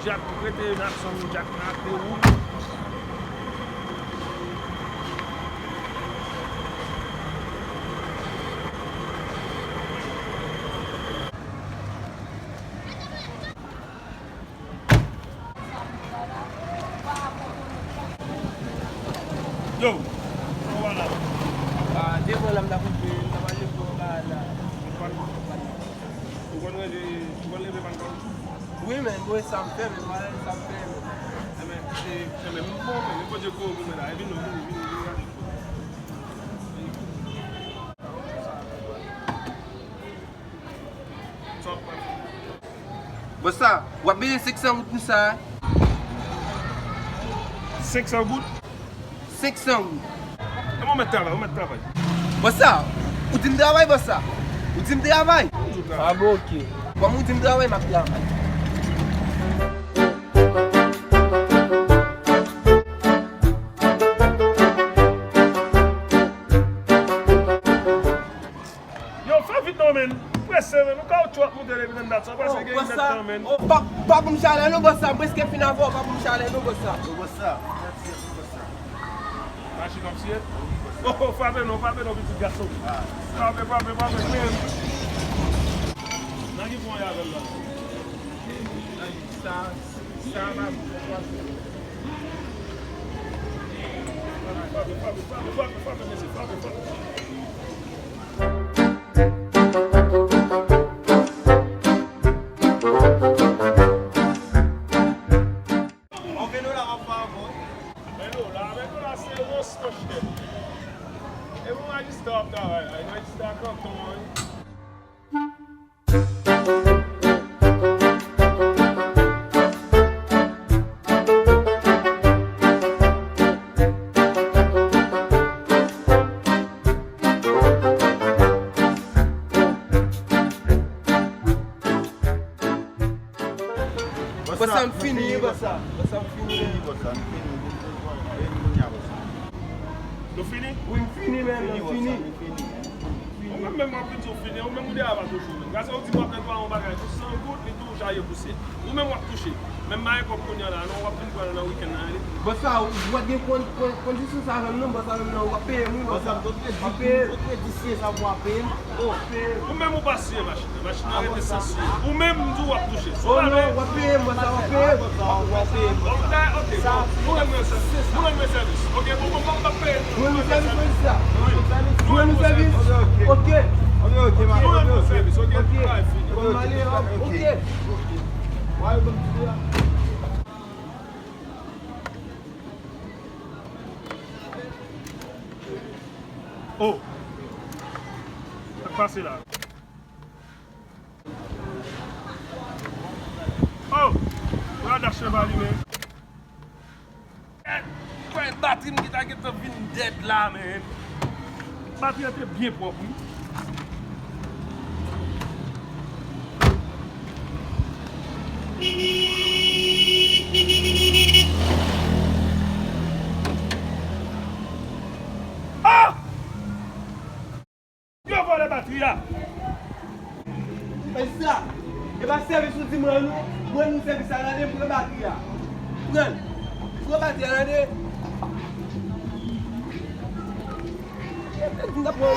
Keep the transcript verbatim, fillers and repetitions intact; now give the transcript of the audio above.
Jack, rete Jackson, Jack, rete ou. Yo, kòman w la? Ah, devan la, m t ap rive, m t ap ale pou yon bagay la. Ou konn, ou konn ranje, ou konn leve pantòl? Wi, men, bon, e sa m fè, men, pa e sa m fè, men. Enben, e, enben, m bon, men, men Bondye kore pou mwen la. E vin non, vini, vini, vini gade. Sa w ap fè? Bòs sa, w ap bezwen senk san goud pou sa a. Senk san goud? Senk san goud. Ann, ou mèt travay, ou mèt travay. Bòs sa, ou di m travay, bòs sa. Ou di m travay. Ou di travay. Ah, bon, ok. Kòm ou di m travay, m ap travay. Yo, fè vit non, men. Prese, men. Nou kawotchou ap moute depi nan dat sa. Prese gen vit non, men. Oh, pa, pa pou m chalè non, bòs sa. M prèske fin avè w, pa pou m chalè non, bòs sa. Yo, bòs sa. Machin w ap siye? Oh, frape non, frape non, pitit gason. Frape, frape, frape, men. Nan ki pwen y avè l la? Nan sa, sa, la, frape, frape, frape, mesye, frape, frape. An veno la w ap fè ankò? Veno la, veno la se rans, monchè. E pou majistra w ap travay la, e majistra kanton an, wi. Bòs sa, m fini, bòs sa. Bòs sa, m fini. Fini, bòs sa, m fini. E kounye a, bòs sa. Nou fini? Wi, m fini, men, m fini. Ou menm, menm w ap vin di w fini, ou menm ou de ava toujou, menm. Gade, ou di m w ap netwaye yon bagay pou san goud, li tou chaje pousye. Ou menm w ap touche. Menm m pa gen kòb kounye a la, non, w ap vin pran l nan wikenn nan, ale. Bòs sa, ou pa t gen kon-, kon-, kondisyon sa avè m, non, bòs sa menm nan, w ap peye m, wi, bòs sa. Bòs sa, m kontre di, m kontre di siye sa pou w ap peye m. Oh. Ou menm ou pa siye, machin. Machin nan rete san siye. Ou menm, m di w ap touche. Si w pa vle, w ap peye m, bòs sa, w ap peye m. W ap peye m, bòs sa. Ok, bon, bon, bon, m ap peye. Nou rann nou sèvis, majistra. Nou rann nou sèvis. Ok. Ok, ok, nou rann nou sèvis, ok? Ok. Bagay fini. Bon, m ale, ok. Oh. Sa k pase la? Oh! Radar cheval li, men. Kwè batri m ki ta gentan vin dèd la, men. Batri an te byen pwòp, wi. Ah! Yo vòlè batri a! Majistra, e pa sèvis ou di m rann ou, m rann ou sèvis la, tande, m pran batri a. Pran l. Pran batri a, tande. E, e, m t ap pran,